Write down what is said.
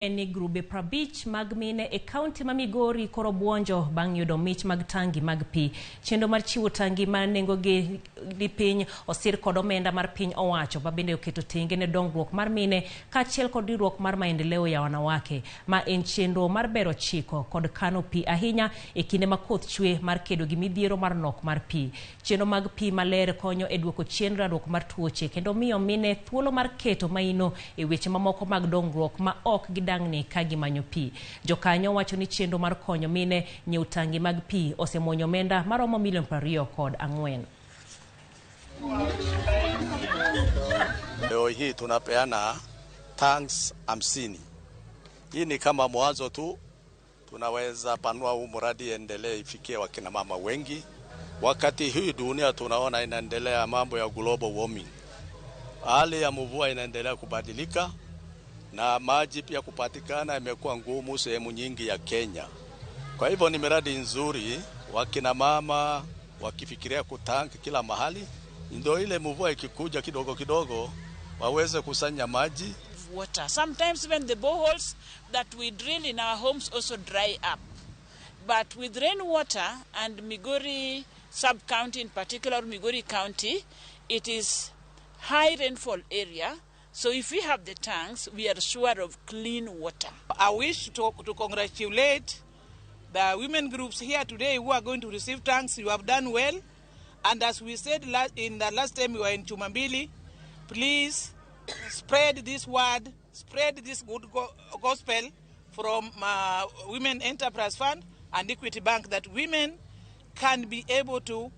En ni grube 50 mag mine e kaunti ma Migori koro buonjo bang' yudo mich mag tangi mag pi. Chenro mar chiwo tangi ma nengogi ni piny osir kod omenda mar piny owacho ma bende oketo tenge ne dongruok mar mine kaachiel kod riwruok mar Maendeleo ya Wanawake. Ma en chenro mar bero chiko kod kano pi ahinya e kinde ma koth chwe mar kedo gi midhiero mar nok mar pi. Chenro mag pi maler konyo e duoko chien landruok mar tuoche kendo miyo mine thuolo mar keto maino e weche mamoko mag dongruok ma ok gidang'ni ka gimanyo pi. Jokanyo wacho ni chenro mar konyo mine nyiewo tangi mag pi osemuonyo omenda maromo milion 24. Leo hii tunapeana tanks 50. Hii ni kama mwanzo tu, tunaweza panua huu mradi endelee ifikie wakina mama wengi. Wakati hii dunia tunaona inaendelea mambo ya global warming, hali ya mvua inaendelea kubadilika na maji pia kupatikana imekuwa ngumu sehemu nyingi ya Kenya. Kwa hivyo ni miradi nzuri, wakina mama wakifikiria kutank kila mahali, ndio ile mvua ikikuja kidogo kidogo waweze kusanya maji. Water. Sometimes even the boreholes that we drill in our homes also dry up. But with rainwater and Migori sub-county, in particular Migori County, it is high rainfall area. So if we have the tanks, we are sure of clean water. I wish to congratulate the women groups here today who are going to receive tanks. You have done well. And as we said in the last time we were in Chumambili, please spread this word, spread this good gospel from Women Enterprise Fund and Equity Bank that women can be able to